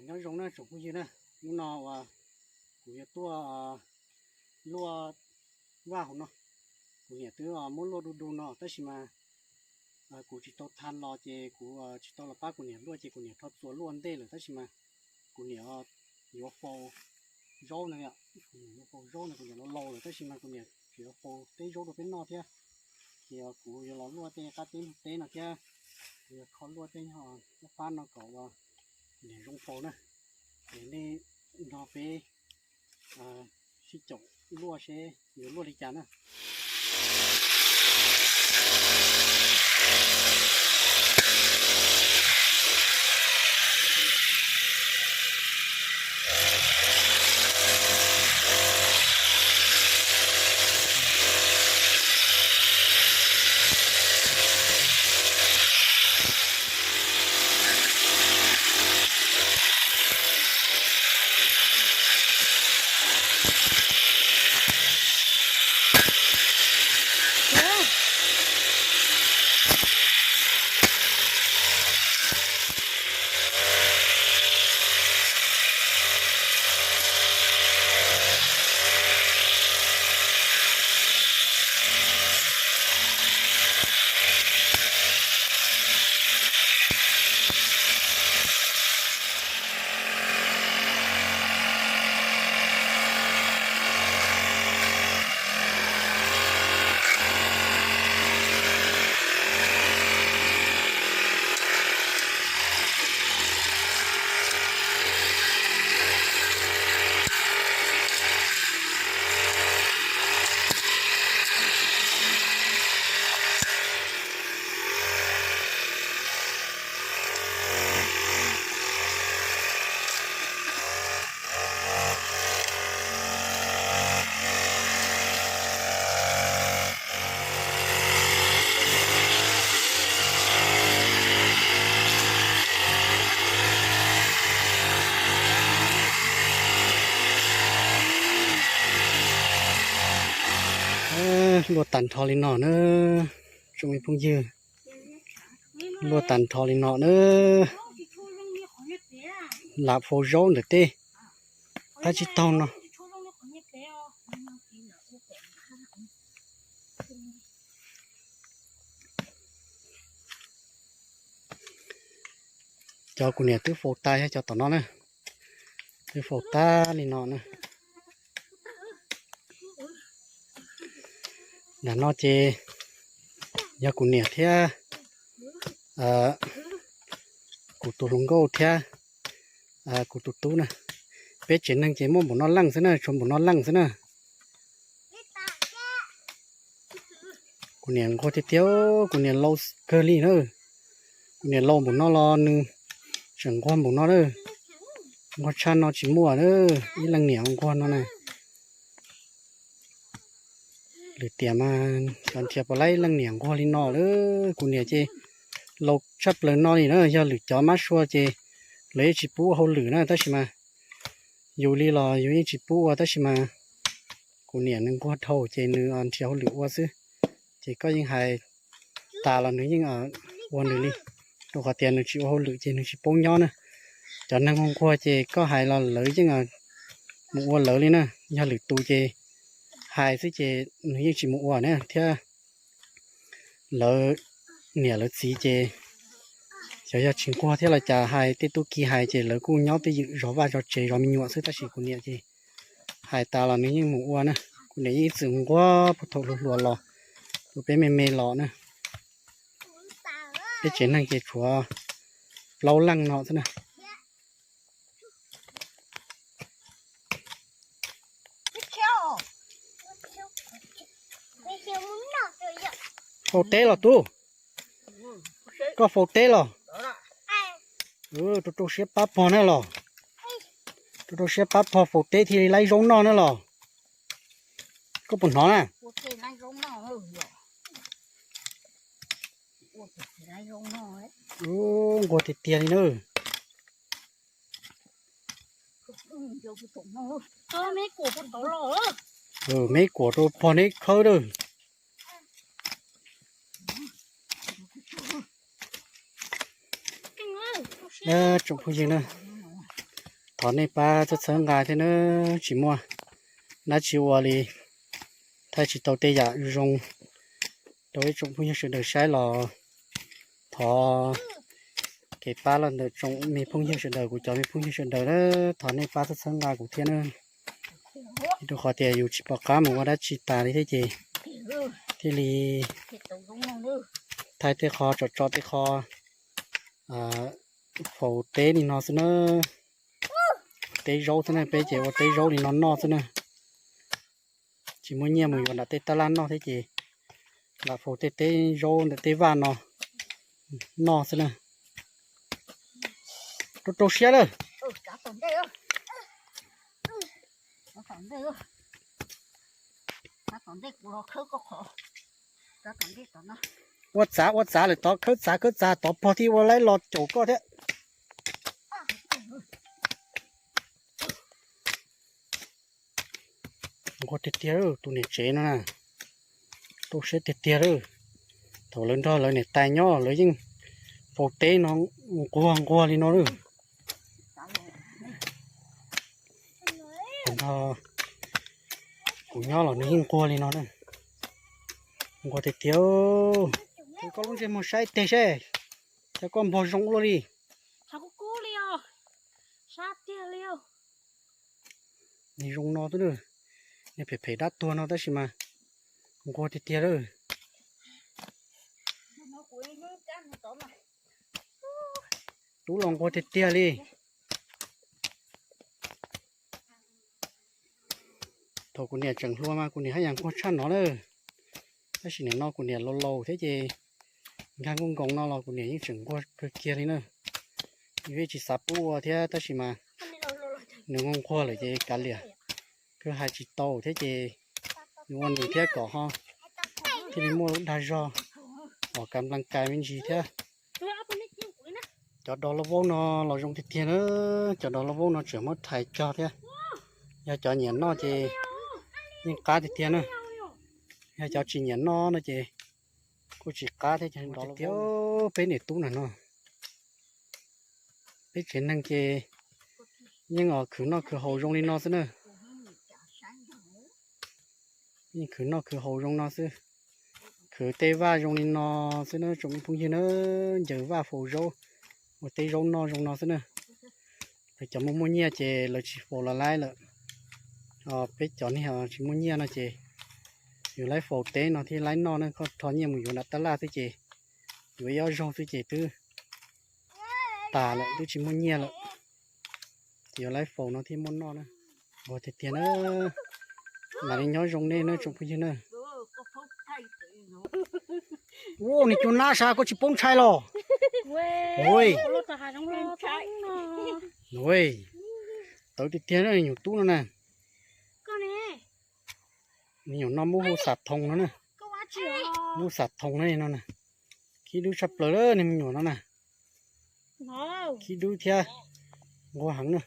Nyob zoo na tsoom phooj ywg na, hnub no uas kuv yuav tuaj luaj vaj hauv no, kuv niam twb muab luaj du du no tab sis mas kuv tsis tau tha los ces kuv tsis tau los pab kuv niam luaj ces kuv niam rho txuas luaj ntej lawm tab sis mas kuv niam yuav faus zaub no, kuv niam yuav faus zaub no, kuv niam laus laus lawm tab sis mas kuv niam tseem yuav faus teb zaub rau peb noj thiab. Ces kuv yuav los luaj tej qab teb ntug teb no thiab, kuv yuav kho luaj tej nyuag pab no kom kuv niam zoo faus na. Ces nej nrog peb sib caum luaj seb yuav luaj li cas na. Luaj tag nrho li no na, tsoom me phooj ywg. Luaj tag nrho li no na. Lam faus zaub ntawm tej, tab tsis taug no. Cov kuv niam twb faus tas yog cov tom no na, twb faus tas li no na. Nram no ces yog kuv niam thiab kuv tus hluas nkauj thiab kuv tus tub na. Peb tsev neeg ces muaj npaum no leej xwb na, tshuav npaum no leej xwb na. Kuv niam nquag tiag tiag, kuv niam laus kawg li na. Kuv niam laus npaum no los nws tseem nquag npaum no na. Nquag tshaj no tsis muaj na, ib leej niam nquag no na. Lwm tiam mas xyov nrhiav puas laib leej niam nquag li no lawm. Kuv niam ces laus tshaj plaws no li na, yog lwm cov mab sua ces lawv yeej tsis pub ua hauj lwm na, tab sis mas yus li los yus yeej tsis pub ua, tab sis mas kuv niam nws nquag dhau ces nws nrhiav hauj lwm ua xwb. Ces koj yeej hais tas los nws yeej ua nws li, rau qhov tias nws tsis ua hauj lwm ces nws tsis paub nyob na. Cov neeg nquag nquag ces koj hais los lawv yeej mus ua lawv li na. Yog lwm tus ces hais xwb ces nws yeej tsis mus ua na thiab. Lawv niam lawv txiv ces xyov yog tsis nquag thiab los cas, hais tej tub ki hais ces lawv kuj nyob twj ywm zov vaj zov tsev zov me nyuam xwb, tab sis kuv niam ces hais tas los nws yeej mus ua na. Kuv niam yeej ib txwm nquag puag thaum hluas hluas los, rau peb me me los na. Peb tsev neeg ces tshuav plaub leej no xwb na. Faus teb los tub? Koj faus teb los? Rau rau siab pab pog na los? Rau rau siab pab pog faus teb thiaj li laib zaub noj na los? Koj puas hnov na? Nquag tiag tiag li na. Me kuam rau pog neb khawb na. Tsoom phooj ywg na, Thov nej pab txhawb txhawb nqa thiab nawb, tsis muaj dab tsi ua li, thaij tsis tau tej yam zoo rau ib tsoom phooj ywg sawv daws saib los thov kev pab los ntawm tsoom me phooj ywg sawv daws, kuv cov me phooj ywg sawv daws na, thov nej pab txhawb txhawb nqa kuv thiab na. Rau qhov tias yus tsis pom qab mus ua dab tsi tas li thiab ces thiaj li thaij tej qho tsom tsom tej qho faus teb li no xwb na. Teb zaub xwb na, peb ces ua teb zaub li no noj xwb na. Tsis muaj nyiaj mus yuav nram tej tab laj noj thiab ces lam faus tej teb zaub ntawm tej vaj no noj xwb na. Rau rau siab lawm. Ua txav ua txav lawm tod, khawb txav khawb txav tod pog thiaj ua laib los caum koj thiab. Nquag tiag tiag tus niam tsev no na, tu siab tiag tiag lawm. Thaum lawv nrog lawv niam tais nyob lawv yeej faus teb no nquag nquag li no lawm. Thaum nrog kuv nyob los nws yeej nquag li no na. Nquag tiag tiag. Koj lub ntsej muag saib teg seb, cas koj npog zoo ua luaj li. Nws zoo no xwb na, nws phem phem dab tuag no tab sis mas nquag tiag tiag lawm. Tub los nquag tiag tiag li. Thaum kuv niam tseem hluas mas kuv niam haj yam nquag tshaj no na. Tab sis nim no kuv niam laus laus thiab ces nkag nkoos nkoos no los kuv niam yeej tseem nquag kawg kiag li na. Yus yeej tsis xav pub ua thiab tab sis mas nws nquag nquag lawm ces kav liam, kawg hais tsis tau thiab ces nws ua nws thiab kom ho thiaj li muaj lub dag zog os, kav nplas kais me ntsis thiab. Cov dos lauj vaub no los zoo tiag tiag na, cov dos lauj vaub no tseem muab rhais cog thiab. Yog cov nyiam noj ces yeej qab tiag tiag na, yog cov tsis nyiam noj no ces kuj tsis qab thiab. Tiag, peb niam tub na no, peb tsev neeg ces yeej os khwv noj khwv haus zoo li no xwb na. Yeej khwv noj khwv haus zoo no xwb, khwv tej vaj zoo li no xwb na tsoom phooj ywg na, ncaws vaj faus zaub, ua tej zaub noj zoo no xwb na. Lawv cov muaj muaj nyiaj ces lawv tsis faus los laib lawm. Peb cov niag tsis muaj nyiaj no ces yuav laib faus teb no thiaj laib noj na, koj rho nyiaj mus yuav nram tab laj xwb ces yuav ib ob zaug xwb ces twb tas lawm, twb tsis muaj nyiaj lawm. Ces yuav laib faus no thiaj muaj noj na. Ua tiag tiag na, mam li nyob zoo nej na tsoom phooj ywg na. Ua, nws cua nab sas koj tsis poob ntshai los? Tawv tiag tiag na, me nyuam tub no na. Me nyuam no muab hu xav thoos no na. Muab xav thoos no na. Khib dub tshaj plaws lawm niag me nyuam no na. Khib dub thiab nquag heev na.